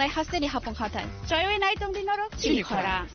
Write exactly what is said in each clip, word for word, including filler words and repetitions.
Hasteni hapung hathai. Choiwi nai tongdi norok chini khorang.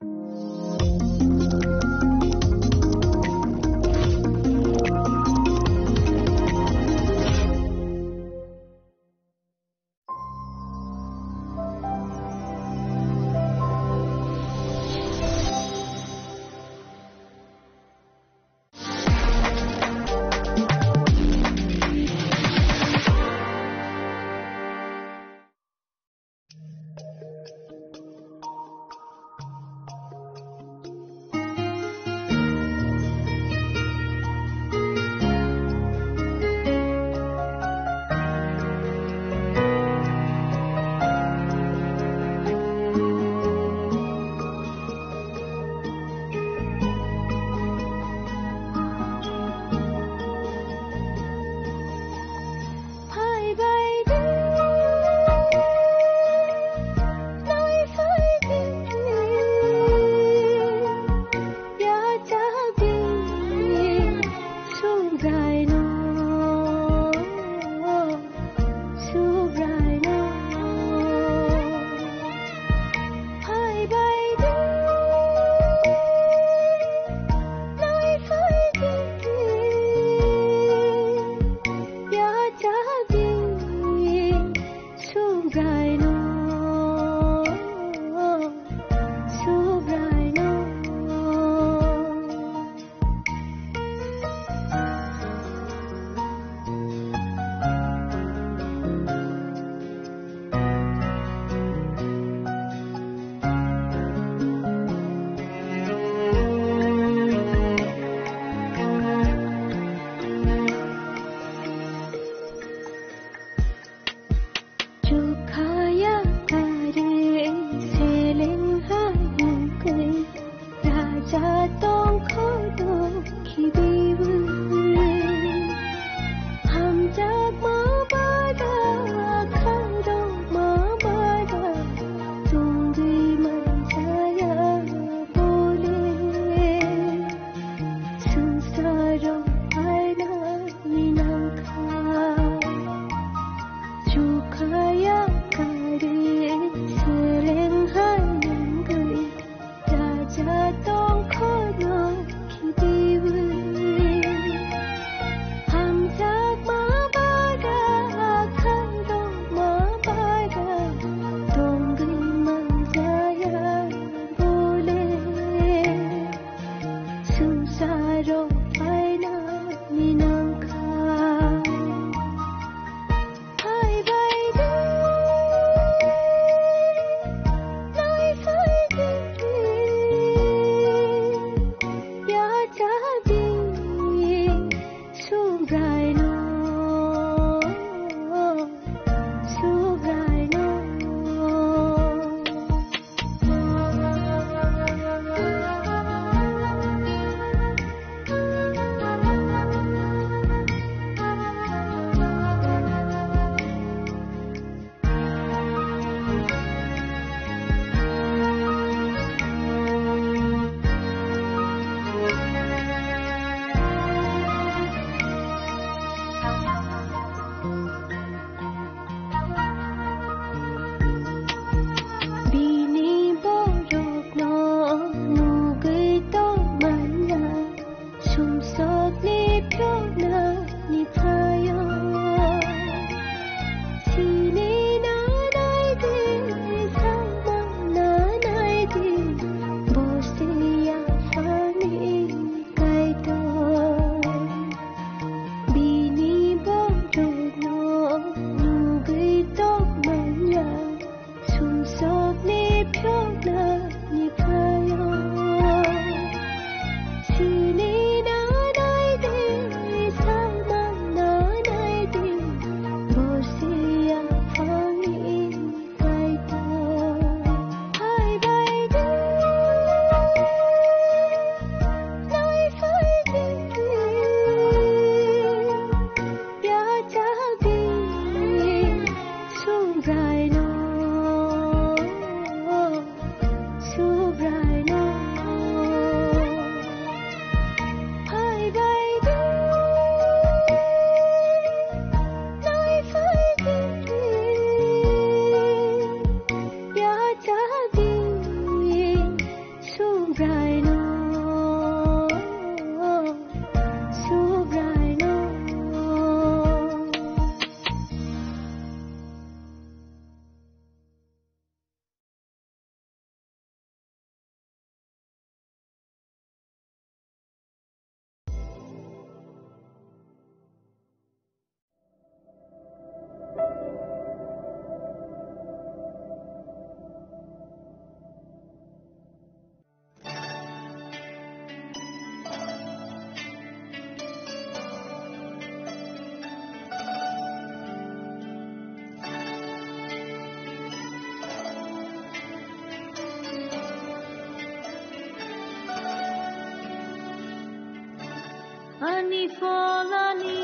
Ani pholani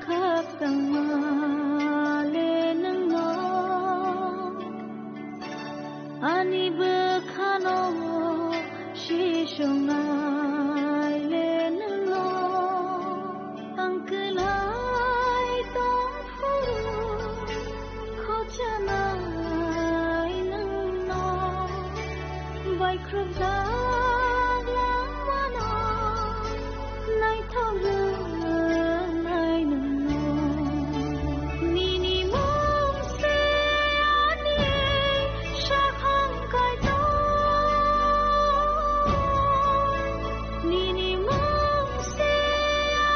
khakchangma le nwngno, ani bwkhano sisongnai le nwngno, ang kwlai tong phuru khochanai nwngno, baikhrupjak langmano naithok rwnai nwngno. Nini mung se ani sakhang kaitor, nini mung se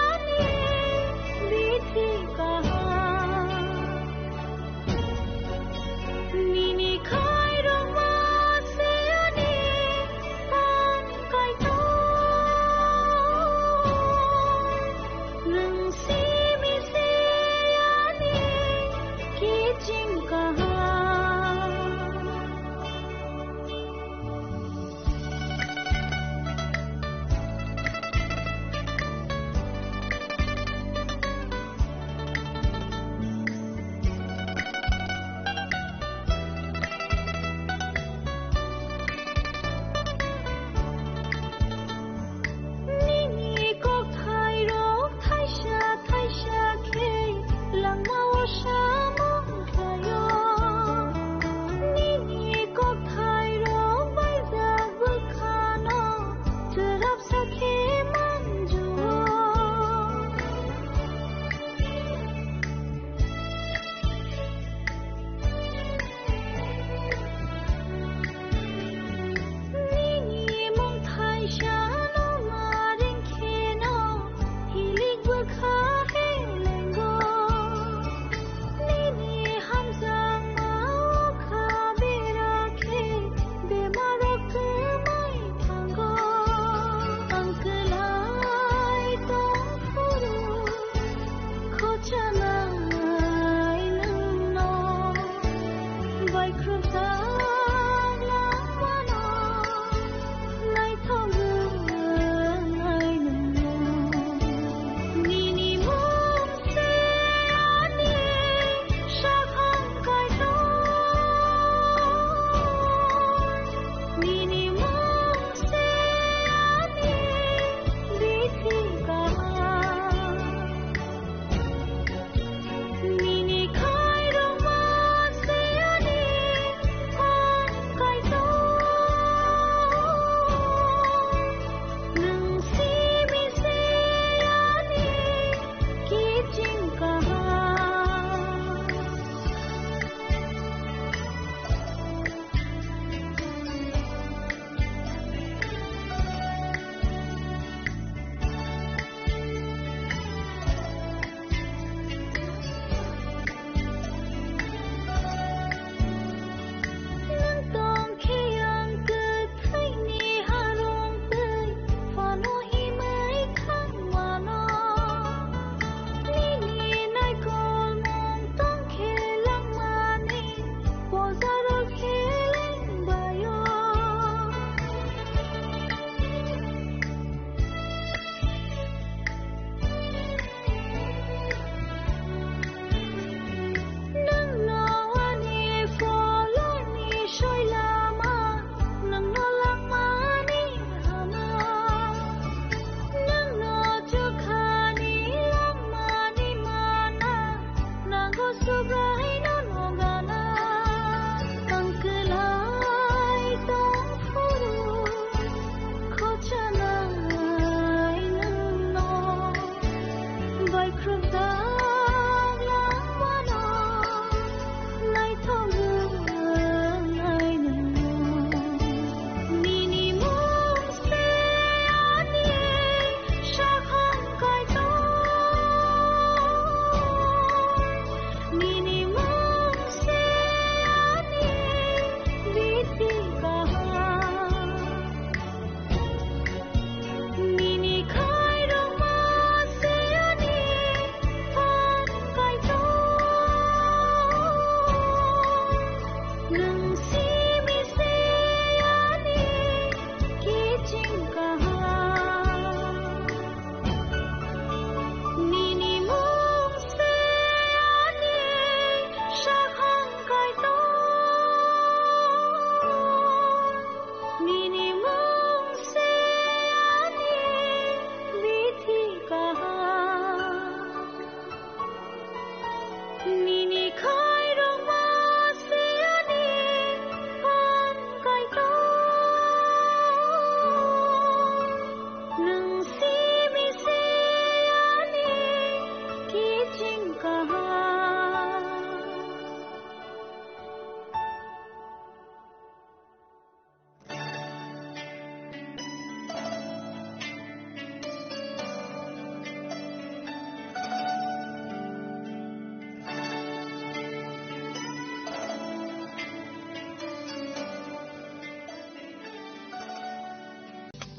ani bithi kaham. Nini khairokma se ani phan kaitor. Nwng simi se ani kiching kaham. Nini kokthairok thaisa thaisa khe langmao samung khlaio. Nini kokthairok baijak bwkhano chwrapsa khe manjuo. Nini mung thaisano ma rengkheno hilik bwkha helengo. Nini hamjakma o kha bera khe bemarrok twmai thango. Ang kwlai tong phuru khochanai nwngno, baikhrupjak langmano naithok rwnai nwngno. Nini mung se ani sakhang kaitor, nini mung se ani bithi kaham. Nini khairokma se ani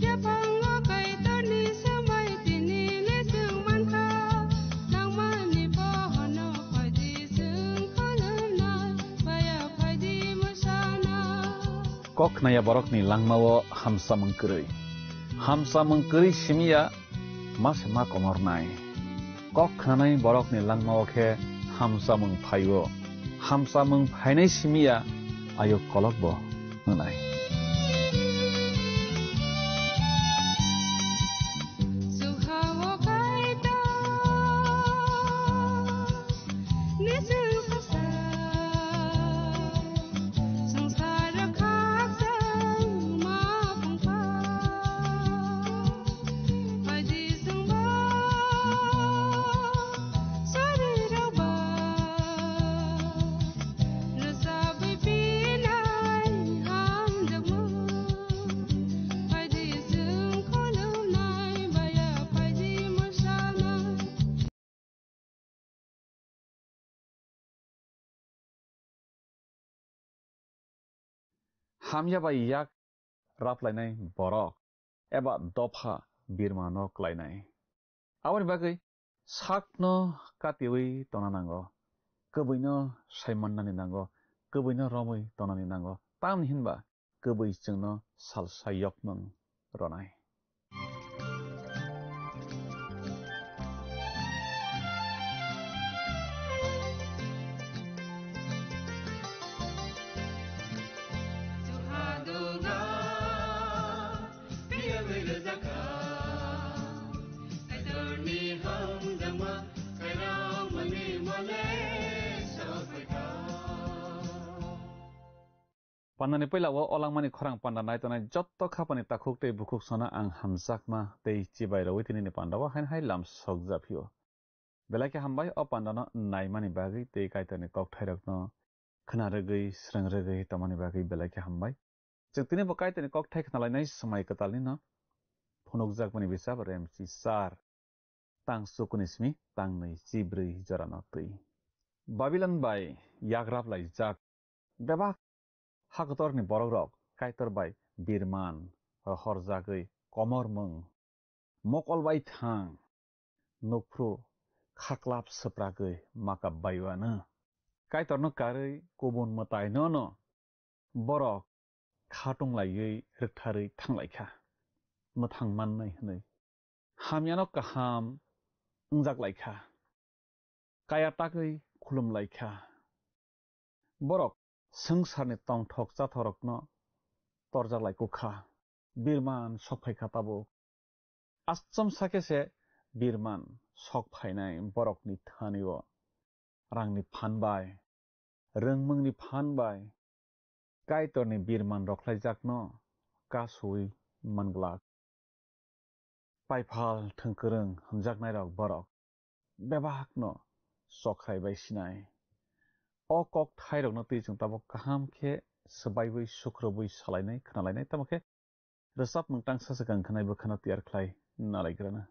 Yaphango Kaitorni swmai tini le chwng mankha, nangmani bohono phaidi chwng kholwnai, baya phaidi mwsana. Kok khnaya borokni langmao hamsamung kwrwi. Hamsamung kwrwi simiya ma se ma komornai. Kok khnanai borokni langmao khe hamsamung phaio. Hamsamung phainai simiya ayuk kolokbo wngnai. Hamya bai yak raplainai borok eba dopha birmano klainai. Aboni bagwi sakno katiwi tona nango, kwbwino saimannani nango, kwbwino romwi tonani nango, tamni hinba kwbwi chwngno salsa yokmwng ronai. Pandani puila o olangmani khorang panda nai tongnai jotto khapani takhuk tei bukhuk sono ang hamjakma tei chibai rwui tinini pandao haino hai lam sokjaphio. Belai khe hambai o pandano naimani bagwi tei Kaitorni kokthairokno khna rwgwi, srwng rwgwi tongmani bagwi belai khe hambai. Chwng tini bo Kaitorni kokthai khnalainai swmai kwtalnino phunukjakmani bisap Remchi Sar. Tang sukuni simi tang nwi chibrwi jorano twi. Babilon bai yagrap laijak bebak hakotorni borokrok Kaitor bai birman rohorjagwi komormung mokol bai thang nukphru khaklap swpragwi makap baiwano. Kaitorno karwi kubun mwtainono borok khatung laiwi rwktharwi thanglaikha, mwthang mannai hwnwi. Hamyano kaham wngjak laikha, kaya tagwi khulum laikha. Borok swngcharni tongthok chathokrokno torjak laikukha, birman sok phaikha tabuk. Achomsa khe se birman sok phainai borokni thani-o rangni phan bai, rwngmungni phan bai Kaitorni birman rokhlaijakno kasui manglak. Paiphal thwngkwrwng hwnjaknairok borok bebakno chokrai bai sinai. O kokthairokno twi chwng tabuk kaham khe swbaiwi, sukrubwi salainai, khnalainai, tamo khe rwchapmung tangsa swkang khnai bwkhano tiyar khlai nalaigrana.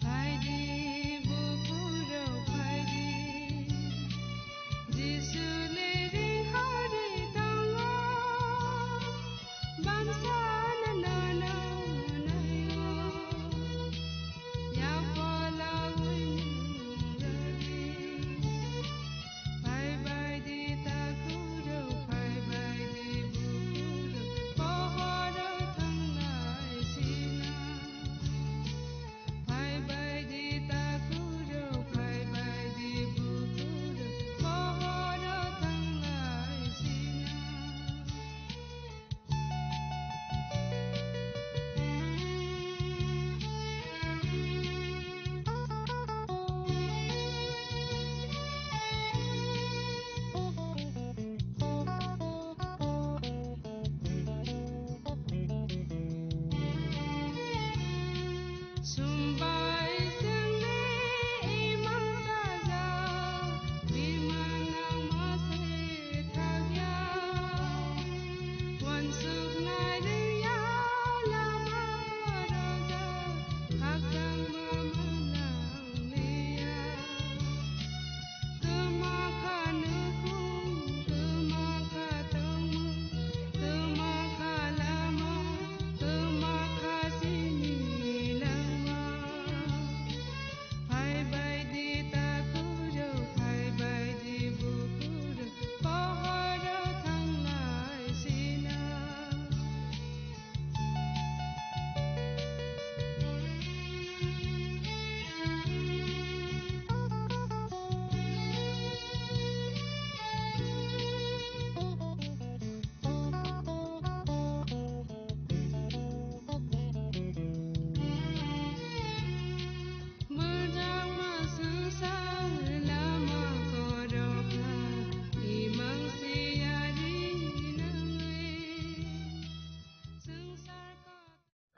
Phaidi, buphuru phaidi, Jisu leri hari tongo, bangsa nono naio.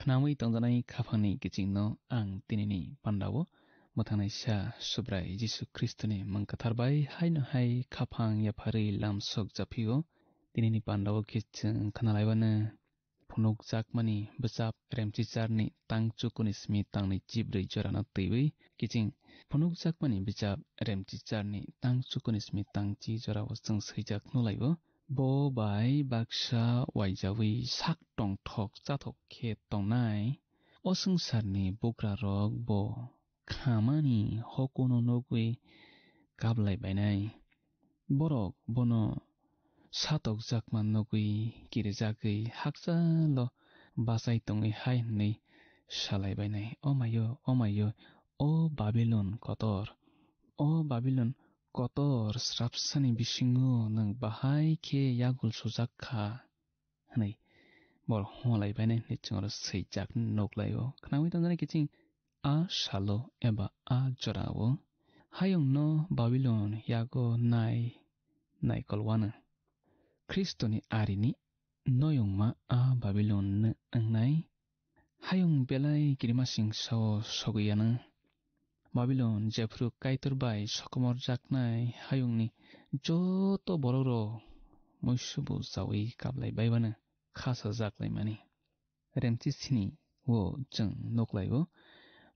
Namwi tongjanai khaphangni kichingno ang tinini pandao mwthangnaisa Subrai Jisu Khristoni mung kwthar bai haino hai khaphang yapharwi lamsok japhio. Tinini pandao khe chwng khnalaibano phunukjakmani bwchap Remchicharni tang chukuni simi tangni chibrwi jorano twiwi kiching phunukjakmani bwchap Remchicharni tang chukuni simi tang chi jorao chwng swijak nulaio. Bo bai baksa waijawi sak tongthok chathok khe tongnai o swngcharni bugrarok bo khamani hokuno nugwi kablai bainai. Borok bono satokjakma nugwi kirijagwi hakchalo bachai tongwi hai hwnwi salai bainai, "O maio, o maio, o Babilon kotor, o Babilon kotor, srapsani bisingo nwng bahai khe yagul sujak kha," hwnwi borok hwnlai bainai hwnwi chwng oro swijak nuklaio. Khnaui tongjaknai kiching a salo eba a jorao hayungno Babilon yago nai naikol wano. Khristoni arini noyungma a Babilon no wngnai. Hayung belai kirimasingsa o sogwi yano. Babilon jephru Kaitor bai sokomorjaknai hayungni joto borokrok muisubu chaui kablai baibano khasajaklaimani. Remchi sini o chwng nuklaio,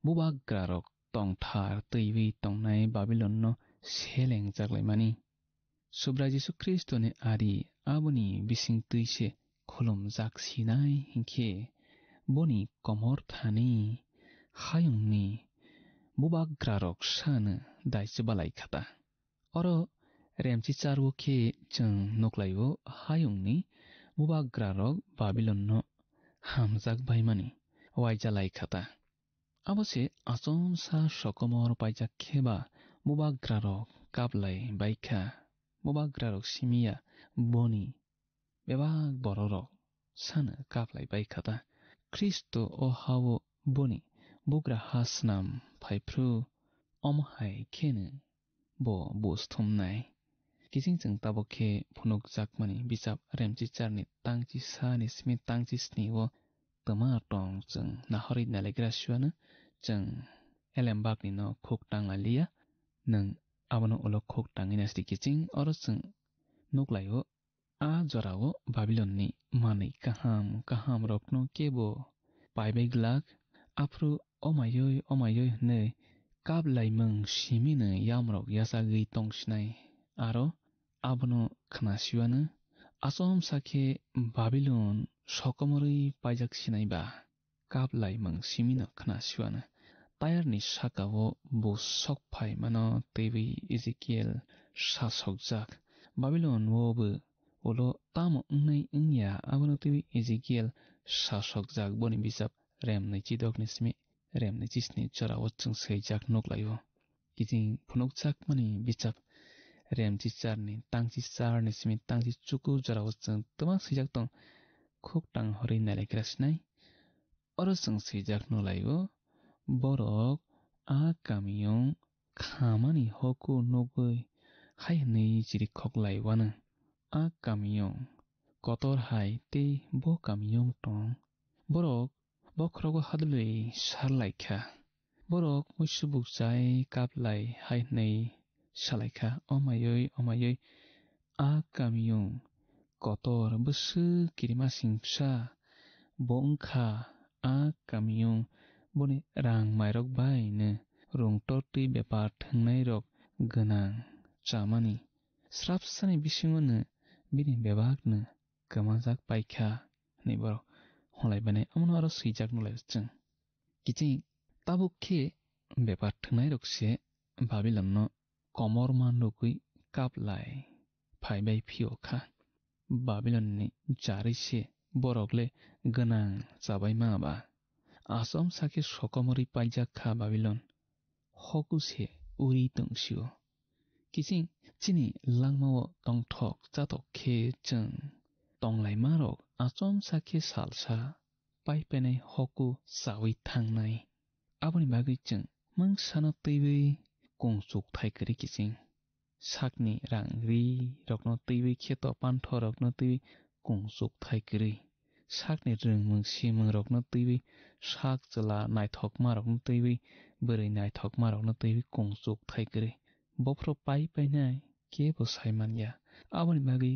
bubagrarok tongthar twiwi tongnai Babilonno selengjaklaimani. Subrai Jisu Khristoni ari aboni bisingtwi se khulumjak sinai hinkhe boni komor thani hayungni bubagrarok sano daichwbalai khata. Oro Remchi charwo khe chwng nuklaio hayungni bubagrarok Babilonno hamjak baimani waijalai khata. Abo se achomsa sokomor paijak khe ba bubagrarok kaplai baikha. Bubagrarok simiya boni bebak bororok sano kaplai baikha ta. Khristo o hao boni bugra ha snam phaiphru omo hai kheno bo buj thumnai. Kiching chwng tabuk khe phunukjakmani bichap Remchi charni tangchi sani simi tangchi sni o twma tong chwng nahorwi nailaikra siwano chwng elembakni no khuk tanglailiya. Nwng abono ulo khuk tangwi naisidi kiching oro chwng nuklaio. A jorao Babilonni manwi kaham kahamrokno kebo paibai glak, aphuru omayoi omayoi hwnwi kaplaimung simino yamrok yachagwi tongsinai. Aro abono khnasiwano achomsa khe Babilon sokomorwi paijak sinai ba. Kaplaimung simino khna siwano. Tayarni sakao bo sok phaimano twiwi Ezekiel sasokjak. Babilon o bo ulo tamo wngnai wngya abono twiwi Ezekiel sasokjak boni bijap remnwi chidokni simi remnwi chisni jorao chwng swijak nuklaio. Kiching phunukjakmani bichap remchi charni tangchi charni simi tangchi chuku jorao chwng twma swijak tong khuk tang horwi nailaikra sinai. Oro chwng swijak nulaio, borok a kamiyung khamani hoku nugwi hai hwnwi chirikhok laiwano. A kamiyung kotor hai tei bo kamiyung tong. Borok bokhorogo hadulwi sar lai kha. Borok muisubuk chai kap lai hai hwnwi sa lai kha, "O maiwi, o maiwi, a kamiyung kotor bwswk kirimasingsa bo wng kha. A kamiyung boni rang mairok bai'-no rwngtor twi bepar thwngnairok gwnang chamani. Srapsani bisingo'-no bini bebak'-no kwmajak pai kha," hwnwi borok hwnlai bainai. Omono aro swijak nulai chwng. Kiching tabuk khe bepar thwngnairok se Babilonno komorma nugwi kap lai phai bai phio kha. Babilonni jarwi se borok le gwnang chabaima ba. Achomsa khe sokomorwi paijak kha Babilon. Hoku se uri tong sio. Kiching chini langmao tongthok chatok khe chwng tonglaimarok achomsa khe salsa paipainai hoku chawi thangnai. Aboni bagwi chwng mungsano twiwi kung chukthai kwrwi kiching. Sakni rang ri rokno twiwi kheto pantho rokno twiwi kung chukthai kwrwi. sakni rwngmung simungrokno twiwi, sak chwla naithokmarokno twiwi, bwrwi naithokmarokno twiwi kung chuk thai kwrwi. Bophuru pai painai kebo sai man ya. Aboni bagwi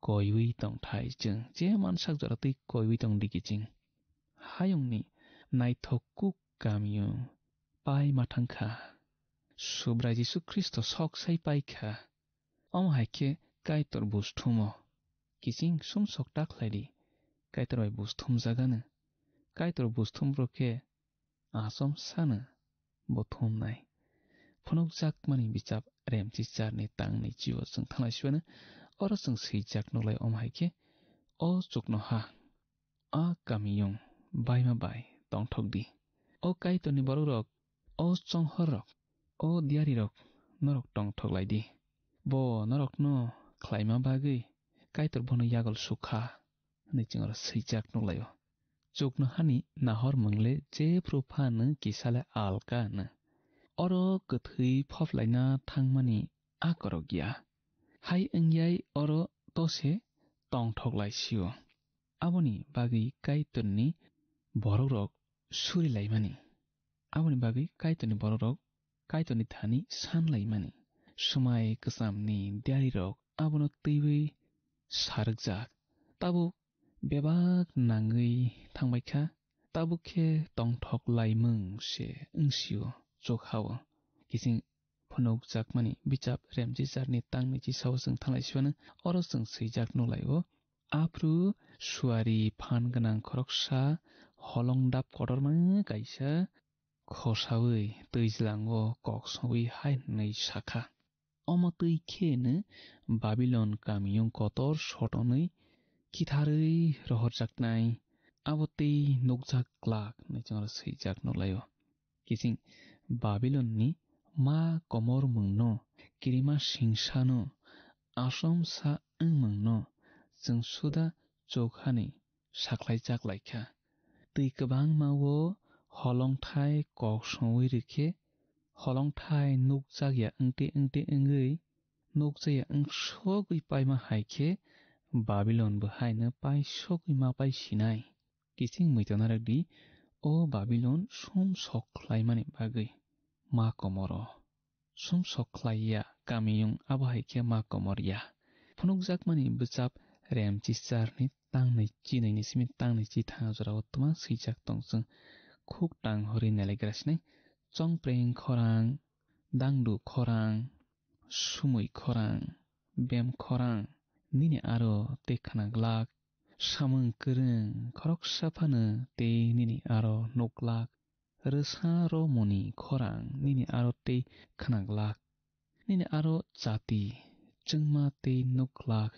koiwi tong thai chwng. Je mansak jora twi koiwi tong di kiching. Hayungni naithok kuk kamiyung pai ma thang kha. Subrai Jisu Khristo sok sai pai kha. Omo hai khe Kaitor bus thumo. Kiching sumsok ta khlai di. Kaitor bai bus thumjagano. Kaitor bus thumrok khe asom sano bo thumnai. Phunukjakmani bichap Remchicharni tangni chibo chwng thanglai sibano. Oro chwng swijak nuklai omo hai khe, o chuknoha, a kamiyung baima bai tongthok di. O Kaitorni borokrok, o chonghorrok, o diyarirok norok tongthok lai di. Bo norokno khlaima bagwi Kaitor bono yagul sukha, hwnwi chwng oro swijak nuklaio. Chuknohani nahor mwngle jephru phano kisale alka hwno. Oro kwthwi phoplaina thangmani a korok ya. Hai wngyai oro tose tongthok lai sio. Aboni bagwi Kaitorni borokrok suri laimani. Aboni bagwi Kaitorni borokrok Kaitorni thani san laimani. Swmai kwchamni diyarirok abono twiwi sarwkjak. Tabuk bebak nangwi thangbai kha. Tabuk khe tongthok laimung se wngsio, chuk hao. Kiching phunukjakmani bichap Remchicharni tangni chisao chwng thanglai sibano. Oro chwng swijak nuklaio. Aphru suari phan gwnang khoroksa holong dap kotorma kaisa khosaui twijlango kok songwi hai hwnwi sakha, "Omo twi kheno Babilon kamiyung kotor sotonwi kitharwi rohorjaknai, abo tei nukjak glak," hwnwi chwng oro swijak nuklaio. Kiching Babilonni ma komormungno, kirima singsano, asomsa wngmungno chwng suda chuk hani sakhlaijak lai kha. Twi kwbangma-o holongthai kok songwi rw khe, holongthai nukjakya wngte wngte wngwi, nukjakya wngsogwi paima hai khe, Babilon bo haino paisogwi ma pai sinai. Kiching muitu narwk di, o Babilon sum sok khlaimani bagwi ma komoro. Sum sok khlai ya kamiyung, abo hai khe ma komor ya. Phunukjakmani bwchap Remchicharni tangnwi chinwi ni simi tangnwi chithang jorao twma swijak tong chwng khuk tang hori nelegra sinai. Chongpreng khorang, dangdu khorang, sumui khorang, bem khorang, nini aro tei khna glak, samung kwrwng khoroksa phano tei nini aro nuk glak. Rwsa romoni khorang nini aro tei khna glak. Nini aro chati chwngma tei nuk glak.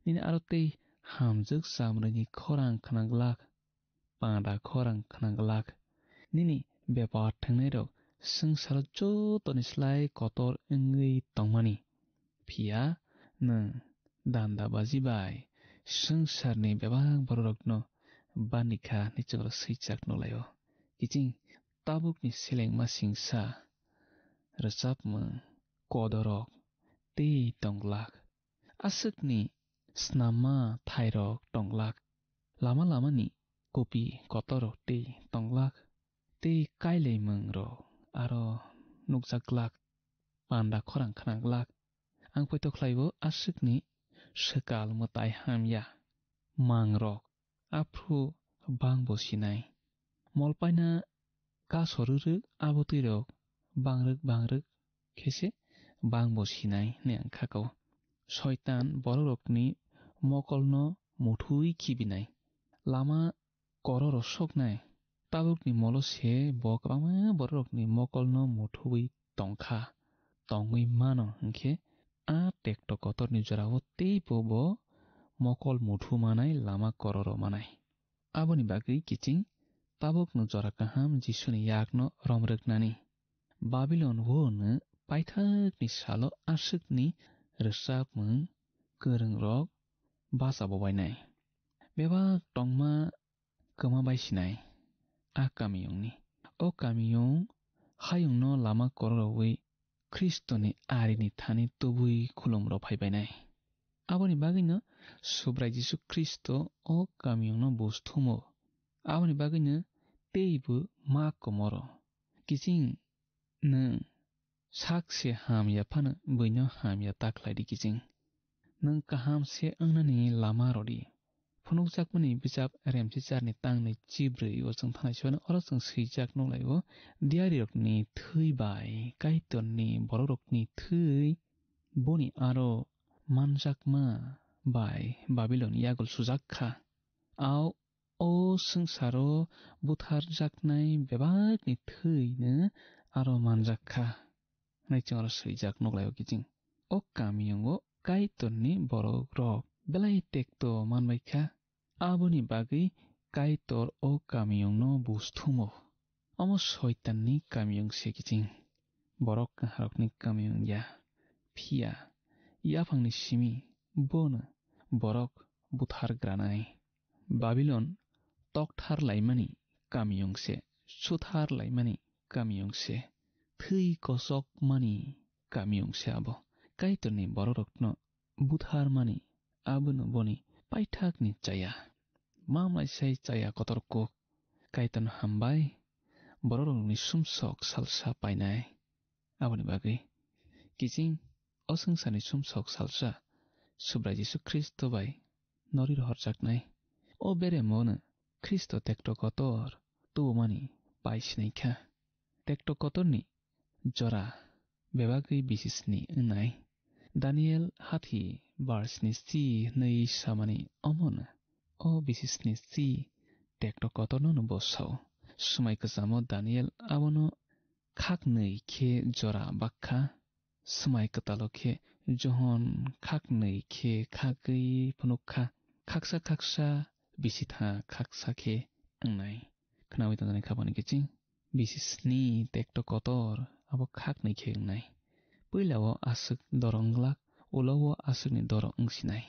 Nini aro tei hamjwk chamrwini khorang khna glak. Panda khorang khna glak. Nini bepar thwngnairok swngcharo jotoni slai kotor wngwi tongmani. Phiya nwng dandabaji bai swngcharni bebak bororokno bani kha hwnwi chwng oro swijak nuklaio. Kiching tabukni selengma singsa rwchapmung kodorok tei tong glak. Aswkni snamma thairok tong glak. Lama lamani kopi kotorrok tei tong glak. Tei kailaimungrok aro nukjak glak. Panda khorang khna glak. Ang poito khlai-o aswkni swkal mwtai hamya mangrok aphru bangbo sinai. Mol paina kaso rwrwk abo twirok bangrwk bangrwk khe se bangbo sinai hwnwi ang kha-o. Soitan borokrokni mokolno muthui khibinai. Lama kororo soknai. Tabukni molo se bo kwbangma bororokni mokolno muthuwi tongkha, tongwi mano hwnkhe a tekto kotorni jorao teibo bo mokol muthu manai lama kororo manai. Aboni bagwi kiching tabukno jora kaham Jisuni yakno romrwknani. Babilon wono paithakni salo aswkni rwchapmung kwrwngrok bacha bobainai. Bebak tongma kwma bai sinai a kamiyungni. O kamiyung hayungno lama kororowi Khristoni arini thani tubui khulumrok phaibainai. Aboni bagwino Subrai Jisu Khristo o kamiyungno buj thumo. Aboni bagwino teibo ma komoro. Kiching nwng sak se hamya phano buino hamya ta khlai di kiching. Nwng kaham se wngnani lama rw di. Phunukjakmani bijap Remsicharni tangnwi chibrwi o chwng thanai sibani oro chwng swijak nuklaio, diarirokni thwi bai Kaitorni borokrokni thwi boni aro manjakma bai Babilon yagul sujak kha. Ao o swngcharo butharjaknai bebakni thwino aro manjak kha, hwnwi chwng oro swijak nuklaio kiching. O kamiyungo Kaitorni borokrok belai tekto manbai kha, aboni bagwi Kaitor o kamiyungno buj thumo. Omo Soitanni kamiyung se kiching, borok kaharokni kamiyung ya. Phiya yaphangni simi bono borok buthargranai. Babilon tokthar laimani kamiyung se, suthar laimani kamiyung se, thwi kosokmani kamiyung se abo. Kaitorni borokrokno butharmani abono boni paithakni chaya. Mamlai sai chaya kotor kuk. Kaitorno hambai, borokrokni sumsok salsa painai. Aboni bagwi kiching o swngcharni sumsok salsa Subrai Jisu Khristo bai nori rohorjaknai. O beremo no Khristo tekto kotor tubumani pai sinai kha. Tekto kotorni jora bebagwi bisi sni wngnai. Daniel hathi bar sni si hwnwi samani omo no. O bisi sni si tekto kotorno no bo sao. Swmai kwchamo Daniel abono khaknwi khe jora bak kha. Swmai kwtalo khe Johon khaknwi khe khagwi phunuk kha. Khaksa khaksa bisitha khaksa khe wngnai. Khnaui tongjaknai kha boni kiching. Bisi sni tekto kotor abo khaknwi khe wngnai. Puila o aswk doro wng glak, ulo o aswkni doro wng sinai.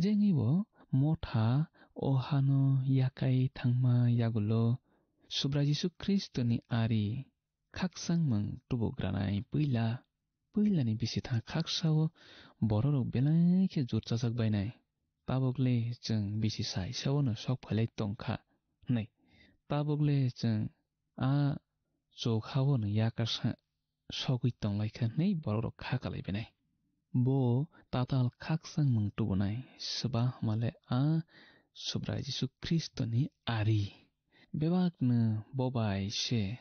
Jengwi bo motha o hano yakai thangma yagulo Subrai Jisu Khristoni ari khakchangmung tubugranai puila, puilani bisitha khaksao bororok belai khe jurchajak bainai. Tabukle chwng bisi saisao no sok phailai tongkha hwnwi. Tabukle chwng a chokha-o no yakarsa sogwi tonglaikha hwnwi bororok kha kalaibainai. Bo tatal khakchangmung tubunai swba hwnmale a Subrai Jisu Khristoni ari. Bebakno bo bai se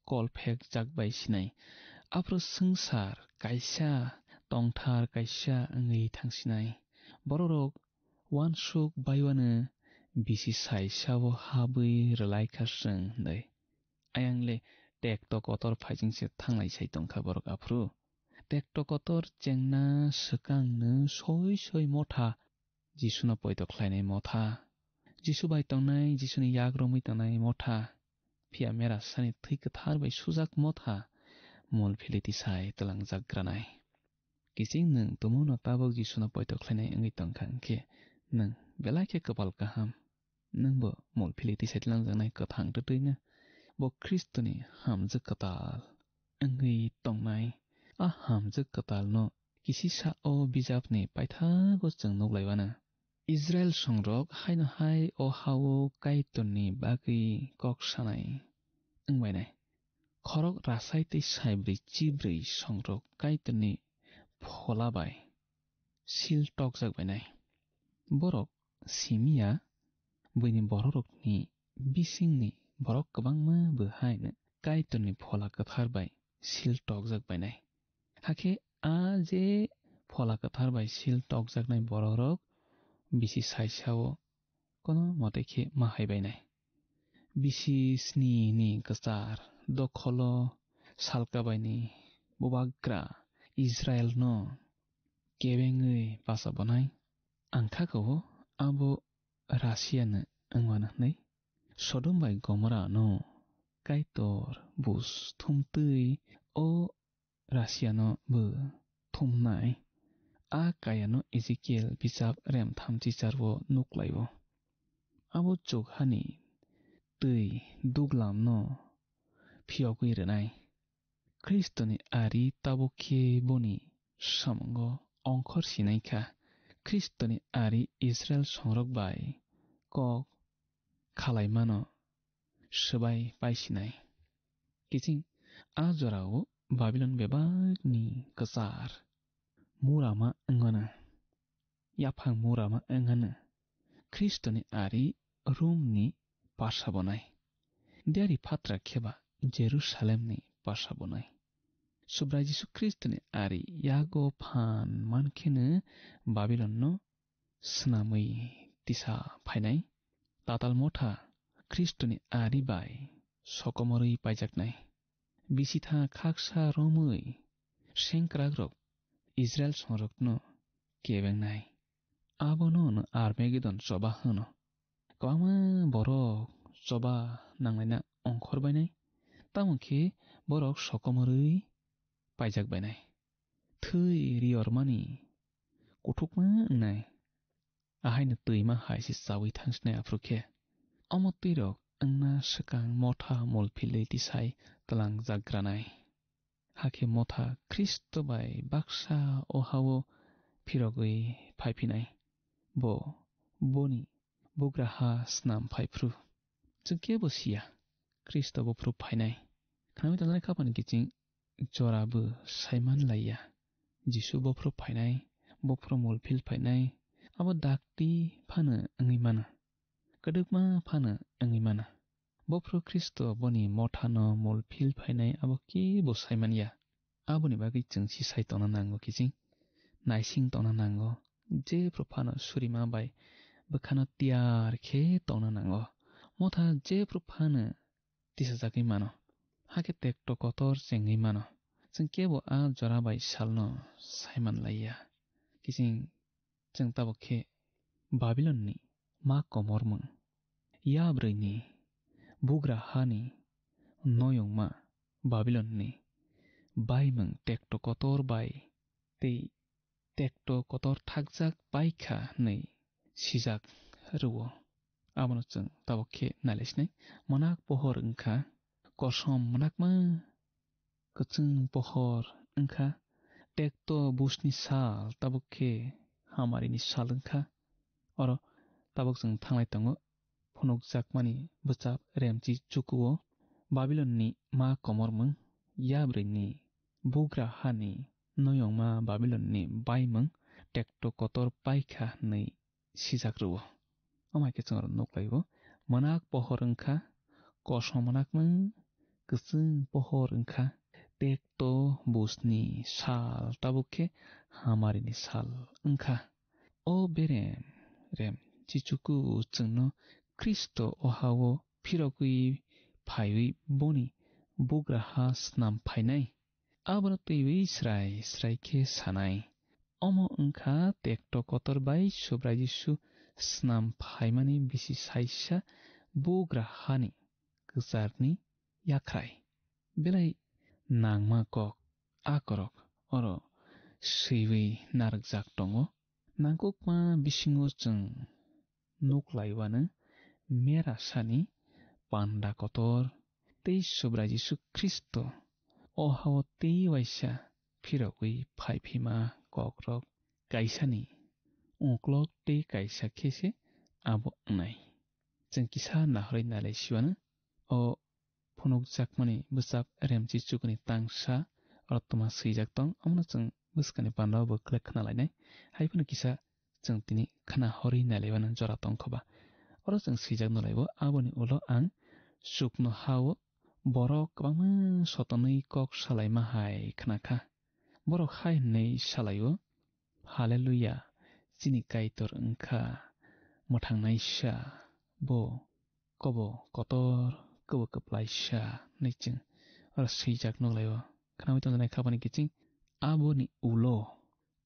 kol phekjak bai sinai. Aphuru swngchar kaisa tongthar kaisa wngwi thangsinai. Bororok uansuk baiwano bisi saisao habwi rwlaikha chwng hwnwi. Ayang le tekto kotor phaising se thanglai sai tongkha borok aphuru. Tekto kotor chengna swkang no soi soi motha Jisuno poito khlainai motha. Jisu bai tongnai, Jisuni yak romwi tongnai motha. Phiya mera sani thwi kwthar bai sujak motha mol philiti sai twlangjak granai. Kiching nwng tumuno tabuk Jisuno poito khlainai wngwi tongkha hwnkhe nwng belai khe kwpal kaham. Nwngbo mol philiti sai twlangjaknai kwthang twtwino bo Khristoni hamjwk kwtal wngwi tongnai. A hamjwk kwtalno kisisa o bijapni paithago chwng nuklaiwano. Israil songrok haino hai o ha-o Kaitorni bagwi kok sanai wngbainai. Khorok rasai tei saibrwi chibrwi songrok Kaitorni phola bai sil tokjak bainai. Borok simi ya, buini bororokni bisingni borok kwbangma bo haino Kaitorni phola kwthar bai sil tokjak bainai. Hakhe a je phola kwthar bai sil tokjaknai bororok bisi saisao kono mote khe ma hai bainai. Bisi snini kwchar dokholo salkabaini bubagra Israilno kebengwi bacha bonai. Ang kha-o abo Russiano wngmano hwnwi. Sodom bai Gomorrano Kaitor buj thumtwi o Russiano bo thumnai. A kayano Ezekiel bijap remtham chicharo nuklaio. Abo chukhani twi duglamno phiyogwi rwnai. Khristoni ari tabuk khe boni samungo ongkhor sinai kha. Khristoni ari Israel songrok bai kok khalaimano swbai paisinai. Kiching a jorao Babilon bebakni kwchar murama wngmano, yaphang murama wngmano. Khristoni ari Romni pasabonai, diari phatra kheba Jerusalemni pasabonai. Subrai Jisu Khristoni ari yago phan mankheno Babilonno snamwi tisa phainai. Tatal motha Khristoni ari bai sokomorwi paijaknai. Bisitha khaksa romwi sengkrakrok Israel songrokno kebengnai. Abono hwno Armagedon choba hwno. Kwbangma borok choba nanglaina ongkhor bainai, tamo khe borok sokomorwi paijak bainai. Thwi riyormani kuthukma wngnai, ahaino twima hai se chaui thangsinai aphuru khe. Omo twirok wngna swkang motha mul philwi tisai tlangjak granai. Hakhe motha Khristo bai baksa o ha-o phirogwi phai phinai. Bo boni bugra ha snam phai phru. Chwng kebo siya, Khristo bophuru phainai. Khnamwi tongjaknai khapani kiching jora bo saiman laiya. Jisu bophuru phainai, bophuru mulphil phainai, abo dakti phano wngwi mano. Kwdwkma phano wngwi mano. Bophuru Khristo boni mothano mulphil phainai abo kebo saiman ya. Aboni bagwi chwng sisai tongna nango kiching, naising tongna nango, jephru phano surima bai bwkhano tiyar khe tongna nango. Motha jephru phano tisajagwi mano, hakhe tekto kotor chengwi mano. Chwng kebo a jora bai salno saiman laiya. Kiching chwng tabuk khe Babilonni ma komormung, yabrwini bugra hani noyungma Babilonni baimung tekto kotor bai tei tekto kotor thakjak bai kha hwnwi sijak rw-o. Abono chwng tabuk khe nailaisnai. Mwnak pohor wngkha, kosom mwnakma kwchwng pohor wngkha, tekto busni sal tabuk khe hamarini sal wngkha. Oro tabuk chwng thanglai tongo phunukjakmani bwchap remchi chukuo, Babilonni ma komormung, yabrwini bugra hani noyongma Babilonni baimung tekto kotor paikha hwnwi sijak rw-o. Omo hai khe chwng oro nuk lai-o, mwnak pohor wngkha, kosom mwnakmung kwchwng pohor wngkha, tekto busni sal tabuk khe hamarini sal wngkha. O berem rem chichuku chwngno Khristo o ha-o phirogwi phaiwi boni bugra ha snam phainai. Abono twiwi srai srai khe sanai. Omo wngkha tekto kotor bai Subrai Jisu snam phaimani bisi saisa bugra hani kwcharni yakhrai. Belai nangma kok a korok oro swiwi narwkjak tongo. Nangkukma bisingo chwng nuk laiwano mera sani panda kotor tei Subrai Jisu Khristo o ha-o tei waisa phirogwi phai phima kokrok kaisani uklok tei kaisa khe se abo wngnai. Chwng kisa nahorwi nalai siwano o phunukjakmani bwchap remchi chukuni tangsa oro twma swijak tong, omono chwng bwskangni pandao bo khlai khna lainai. Hai phano kisa chwng tini khna horwi nailaimano jora tong khoba. Oro chwng swijak nulaibo, aboni ulo ang chukno ha-o borok kwbangma sotonwi kok salaima hai khna kha. Borok hai hwnwi salai-o, "Haleluya, chini Kaitor wng kha mwthangnaisa, bo kobo kotor, kobo kwplaisa," hwnwi chwng oro swijak nuk lai-o. Khnaui tongjaknai khapani kiching aboni ulo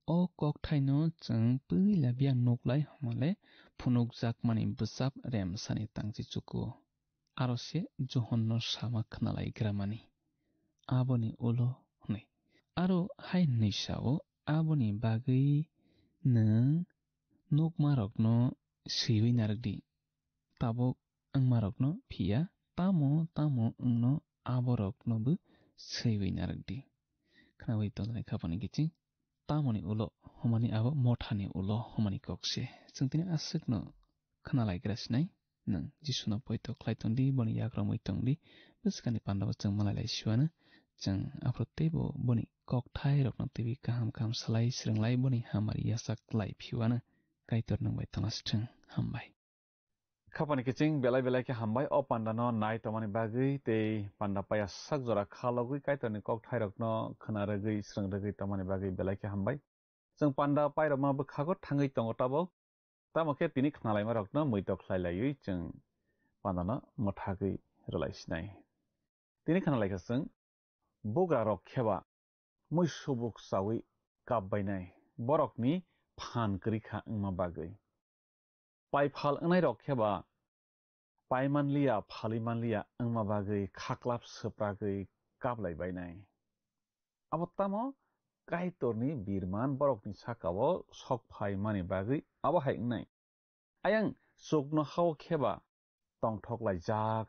o kokthaino chwng puila biyang nuk lai hwnmale phunukjakmani bwchap remsani tangchi chukuo. Aro se Johonno sama khna lai gramani, "Aboni ulo," hwnwi. Aro hai hwnwi sa-o, "Aboni bagwi nwng nukmarokno swiwi narwk di, tabuk wngmarokno phiya, tamo tamo wngno aboroknobo swiwi narwk di." Khnaui tongjaknai khapani kiching tamoni ulo hwnmani abo mothani ulo hwnmani kok se. Chwng tini aswkno khwnalaigra sinai, nwng Jisuno poito khlai tongdi, boni yak romwi tongdi, bwskangni pandao chwng malailai siwano. Chwng aphuru teibo boni kokthai rokno twiwi kaham kaham salai swrwnglai, boni hamari yachak lai phiwano. Kaitor nwng bai tongna sithwng. Hambai. Khapani kiching belai belai khe hambai o pandano nai tongmani bagwi tei panda paya sak jora kha logwi Kaitorni kokthairokno khna rwgwi swrwng rwgwi tongmani bagwi belai khe hambai. Chwng panda pairokma bwkhago thangwi tongo tabok, tamo khe tini khnalaimarokno muitok khlai laiwi chwng pandano mwthagwi rwlai sinai. Tini khna laikha chwng, bugrarok kheba muisubuk chawi kap bainai, borokni phan kwrwi kha wngma bagwi. Paiphal wngnairok kheba pai manliya, phalwi manliya wngma bagwi khaklap swpragwi kap lai bainai. Abo tamo Kaitorni birman borokni sakao sok phai mani bagwi abo hai wngnai. Ayang chuknohao kheba tongthok laijak,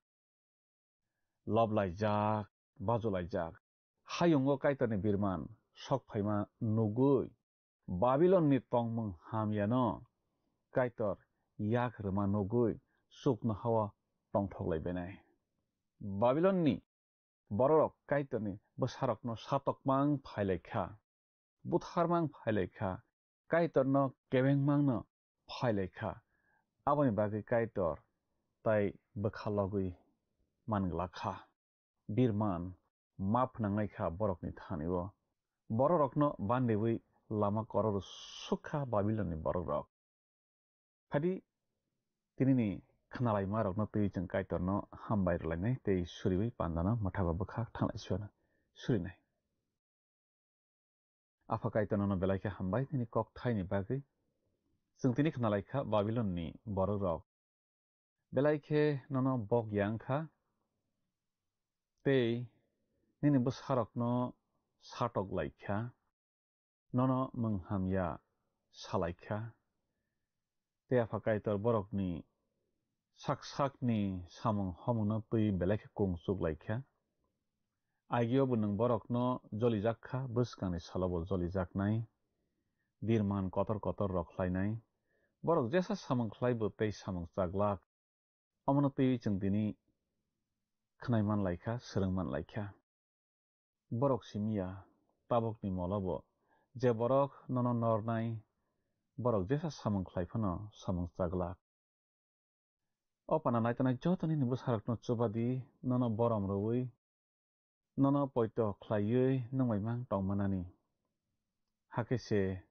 lob laijak, bajo laijak. Hayungo Kaitorni birman sok phaima nugwi Babilonni tongmung hamyano Kaitor yak rwma nugwi chuknohao tongthok lai bainai. Babilonni bororok Kaitorni bwsarokno satokmang phai lai kha, butharmang phai lai kha, Kaitorno kebengmangno phai lai kha. Aboni bagwi Kaitor tai bwkha logwi man glak kha. Birman ma phnangnai kha borokni thani-o. Bororokno bandiwi lama kororo suk kha Babilonni borokrok. Phadi tinini khnalaimarokno twi chwng Kaitorno hambai rwlainai tei suriwi pandano mwthago bwkha thanglai surinai. Apha Kaitor nono belai khe hambai nini kok thaini bagwi. Chwng tini khnalai kha Babilonni borokrok belai khe nono bok yang kha tei nini bwsarokno satok lai kha. Nono mung hamya salai kha. Tei Apha Kaitor borokni sak sakni samung homungno twi belai khe kung chuk lai kha. Agio bo nwng borokno jolijak kha, bwskangni salo bo jolijaknai, birman kotor kotor rok khlainai. Borok jesa samung khlai bo tei samung chaglak. Omono twiwi chwng tini khwnai man lai kha, swrwng man lai kha. Borok simi ya, tabukni molo bo je borok nono nornai, borok jesa samung khlai phano samung chaglak. O pana naitonai joto nini bwsarokno chuba di, nono borom rwui, nono poito khlaiwi nwng bai mang tong manani, hakhe se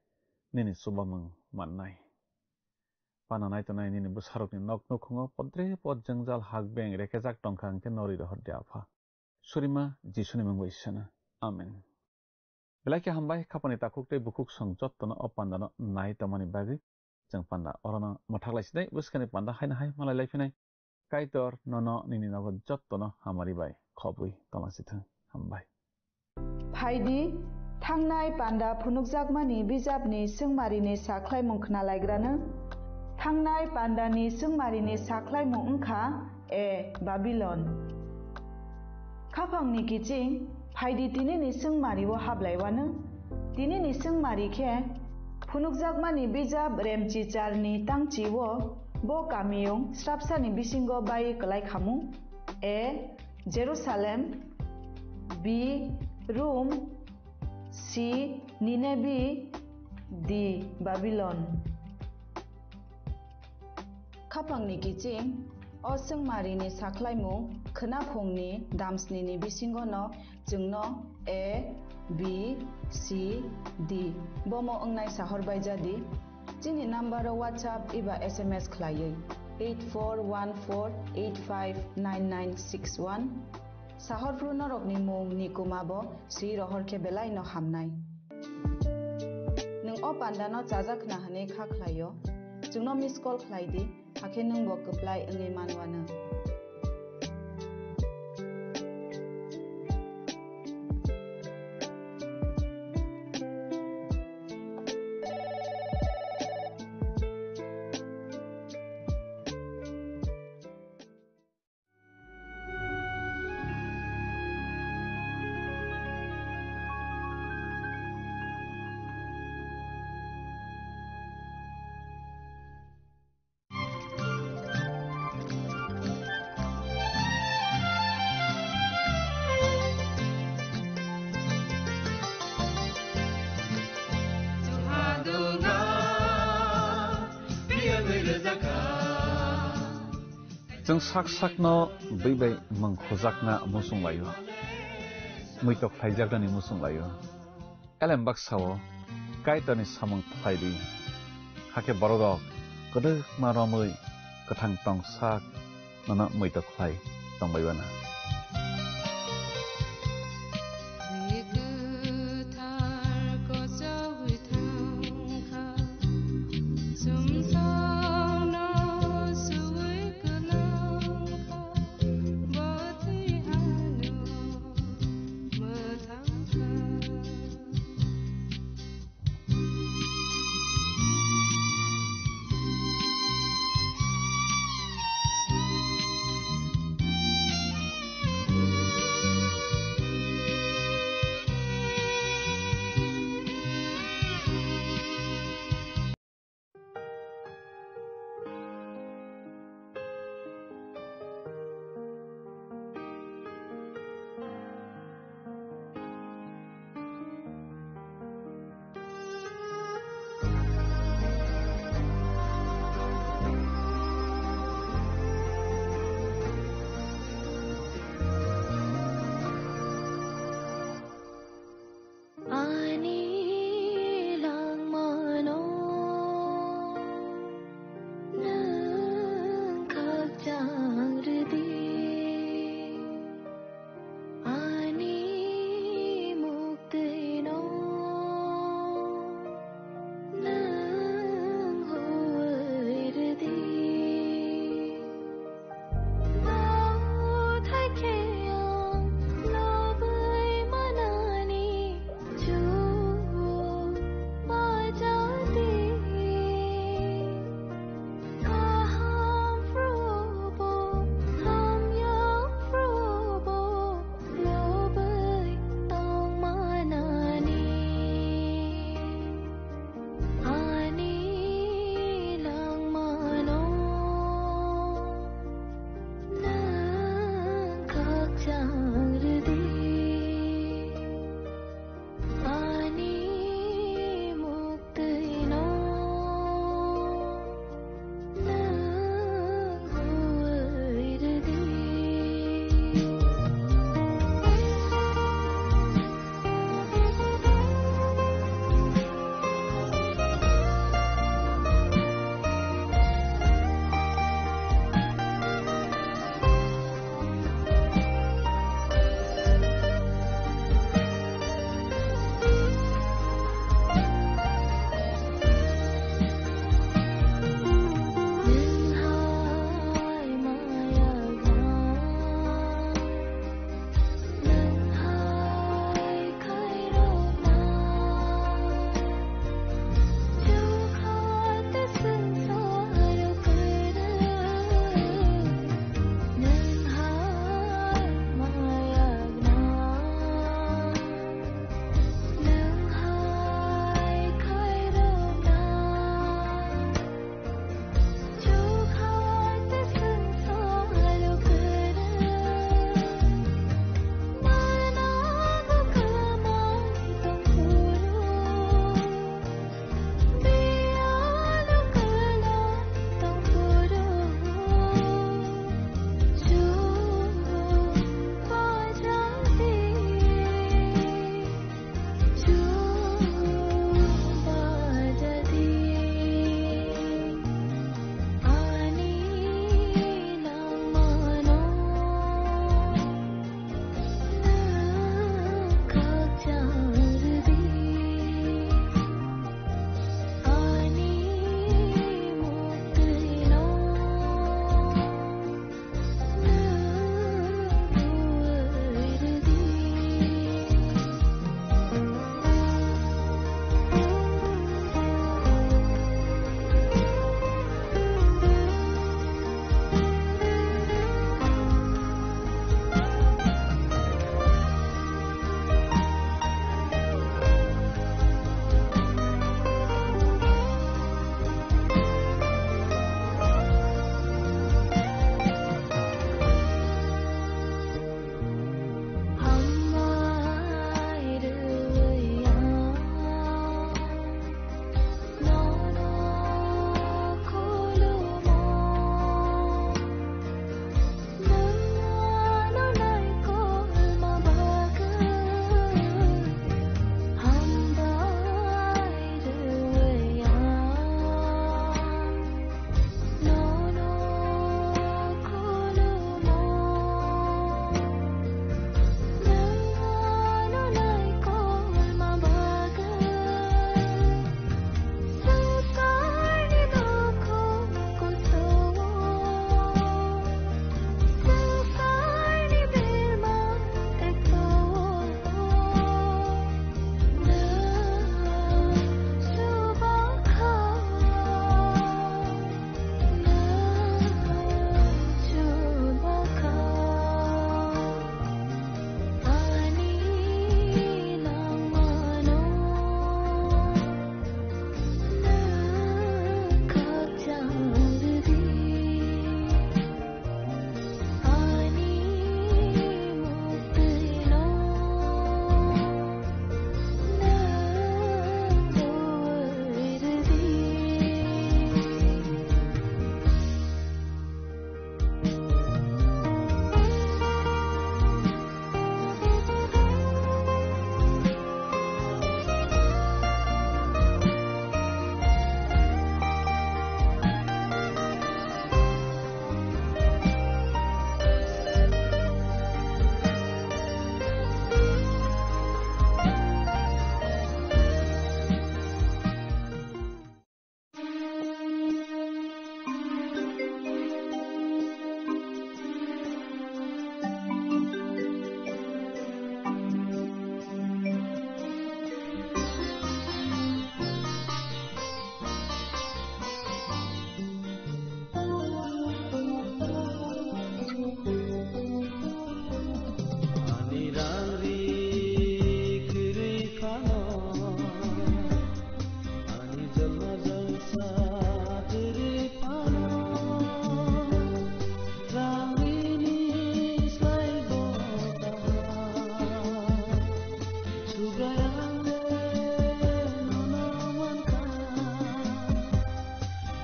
nini chubamung mannai. Pana naitonai nini bwsarokni nok nukhungo podre pod jwngjal hakbeng rekejak tongkha, hwnkhe norwi rohor di, Apha. Surima Jisuni mung bai sana. Amen. Belai khe hambai, khapani takhuk tei bukhuk song jottono o pandano nai tongmani bagwi. Chwng panda orono mwthaklai sinai, bwskangni panda haino hai malai lai phinai. Kaitor nono nini nogo jottono hamari bai khobwi tonglasithwng. Hambai. Phaidi, thangnai panda phunukjakmani bijapni swngmarini sakhlaimung khnalaigrano. Thangnai pandani swngmarini sakhlaimung wngkha A, Babilon. Khaphangni kiching, phaidi tinini swngmario hablaiwano. Tinini swngmari khe, phunukjakmani bijap Remchicharni tangchio, bo kamiyung srapsani bisingo bai kwlai khamung. A, Jerusalem, B, Rum, C, Nineveh, D, Babilon. Khapangni kiching, o swngmarini sakhlaimung khwnaphungni damsnini bisingono chwngno A, B, C, D bomo wngnai sahor baijadi. Chini number o WhatsApp eba S M S khlaiwi eight four one four eight five nine nine six one. Sahorphru norokni mung ni kuma bo swi rohor khe belai no hamnai. Nwng o panda no chajak khna hwnwi kha khlai o, chwngno miss call khlai di, hakhe nwng bo kwplai wngwi man wano. Chwng sak sakno bwi bai mwng khujakna muchung laio, muitok khlaijaknani muchung laio. Elem baksa-o Kaitorni samung khlai di, hakhe bororok kwdwkma romwi kwthang tong sak nono muitok khlai tongbai uanw.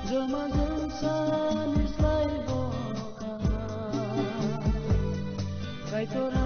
Joma jwngsani slai bo kaham. Kaitor